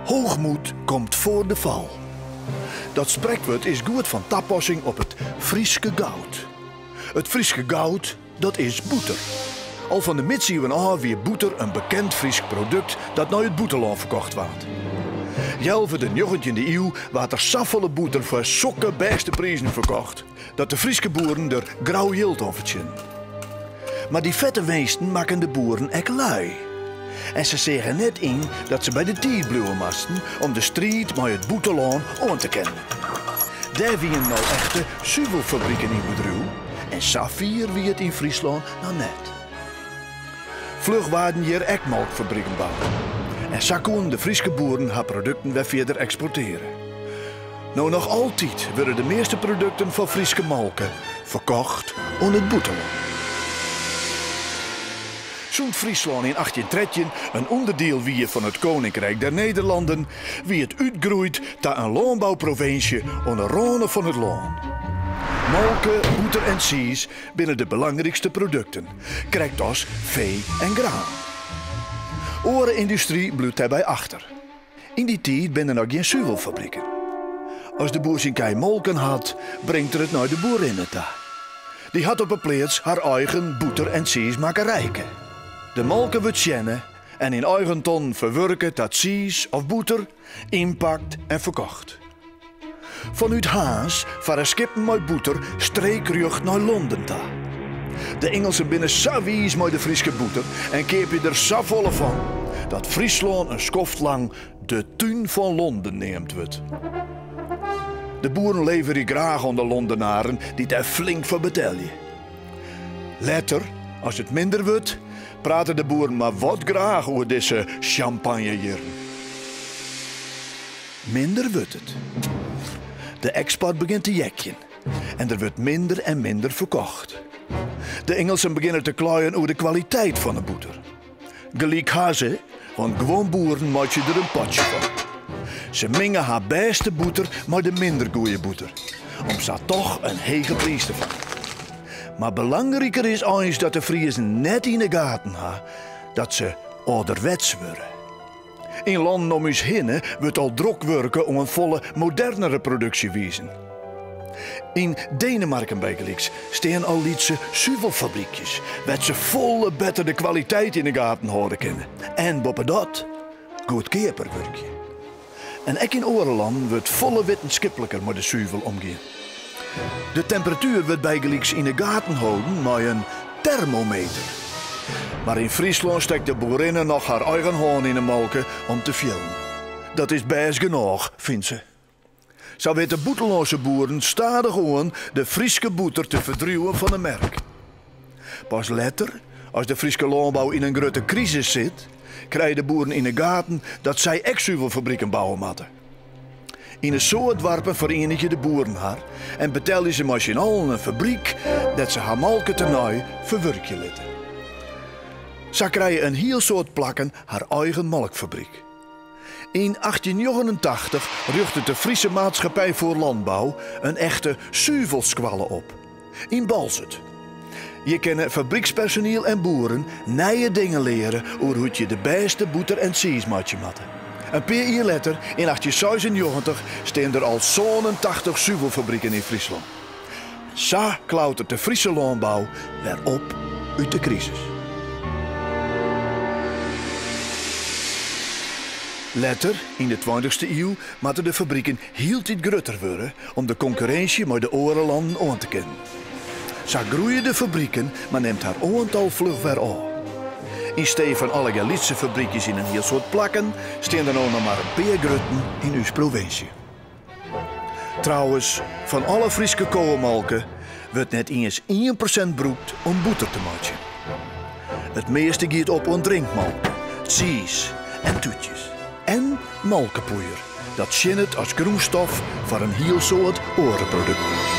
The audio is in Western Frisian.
Hoogmoed komt voor de val. Dat sprekwurd is goed fan tapassing op it Fryske goud. It Fryske goud, dat is bûter. Al fan de midsiuwen ôf wie bûter in bekend Frysk produkt dat nei it bûtenlân ferkocht waard. Healwei de njoggentjinde iuw waard der safolle bûter foar sokke bêste prizen ferkocht, dat de Fryske boeren der grau jild oan fertsjinnen. Mar dy fette winsten makken de boeren ek lui. En se seagen net yn dat se by de tiid bliuwe moasten om de striid mei it bûtenlân oan te kinnen. Dêr wienen al echte suvelfabriken yn bedriuw en safier wie it yn Fryslân noch net. Fluch waarden hjir ek molkfabriken boud. En sa koenen de Fryske boeren har produkten wer fierder eksporteare. No noch altyd wurde de measte produkten fan Fryske molke ferkocht oan it bûtenlân. Sûnt Fryslân yn 1813 in ûnderdiel wie fan it Koninkrijk der Nederlanden, wie it útgroeid ta in lânbouprovinsje oan 'e râne fan it lân. Molke, bûter en tsiis binne de belangrykste produkten, krekt as fee en graan. Oare yndustry bliuwt dêrby achter. Yn dy tiid binne der noch gjin suvelfabriken. As de boer syn kij molken hat, bringt er it nei de boerinne ta. Dy hat op 'e pleats har eigen bûter en tsiismakkerijke. De molke wurdt tsjinne en yn eigen tonnen ferwurke ta tsiis of bûter, ynpakt en ferkocht. Fanút Harns farre skippen mei bûter streekrjocht nei Londen ta. De Ingelsen binne sa wiis mei de Fryske bûter en keapje der safolle fan, dat Fryslân in skoft lang de tún fan Londen neamd wurdt. De boeren leverje graach oan de Londenaren dy't dêr flink foar betelje. Letter, as it minder wurdt, prate de boeren mar wat graach oer dizze sjampanjejierren. Minder wurdt it. De eksport begjint te jekjen en der wurdt minder en minder ferkocht. De Ingelsen begjinne te kleien oer de kwaliteit fan 'e bûter. Gelyk ha se, want guon boeren meitsje der in potsje fan. Se minge har bêste bûter mei de minder goeie bûter, om sa toch in hege priis te fangen. Mar belangriker is eins dat de Friezen net yn 'e gaten ha dat se âlderwets wurde. Yn lannen om ús hinne wurdt al drok wurke oan folle modernere produksjewizen. Yn Denemarken bygelyks stean al lytse suvelfabrykjes wêr't se folle better de kwaliteit yn 'e gaten hâlde kinne en boppedat goedkeaper wurkje. En ek yn oare lannen wurdt folle wittenskipliker mei de suvel omgien. De temperatuer wurdt bygelyks yn 'e gaten holden mei in termometer. Mar yn Fryslân stekt de boerinne noch har eigen hân yn 'e molke om te fielen. Dat is bêst genôch, fynt se. Sa witte bûtenlânske boeren stadichoan de Fryske bûter te ferdriuwen fan 'e merk. Pas letter, as de Fryske lânbou yn in grutte krisis sit, krije de boeren yn 'e gaten dat sy ek suvelfabriken bouwe moatte. Yn in soad doarpen ferienigje de boeren har en betelje se mei syn allen in fabryk dêr't se har molke tenei ferwurkje litte. Sa krije in hiel soad plakken har eigen molkfabryk. Yn 1889 rjochtet de Friese Maatschappij voor Landbouw in echte suvelskoalle op yn Boalsert. Hjir kinne fabrykspersoniel en boeren nije dingen leare oer hoe't je de bêste bûter en tsiis meitsje moatte. In pear jier letter, yn 1896, stean der al 87 suvelfabriken yn Fryslân. Sa klautert de Friese lânbou wer op út de krisis. Letter, yn de tweintichste iuw, moatte de fabriken hieltyd grutter wurde om de konkurrinsje mei de oare lannen oan te kinnen. Sa groeie de fabriken, mar nimt har oantal fluch wer ôf. Yn stee fan allegear lytse fabrykjes yn in hiel soad plakken, stean der no noch mar in pear grutten yn ús provinsje. Trouwens, fan alle Fryske kowemolke wurdt net iens 1% brûkt om bûter te meitsjen. It measte giet op oan drinkmolke, tsiis en tútjes. En molkepoeier, dat tsjinnet as grûnstof foar in hiel soad oare produkten.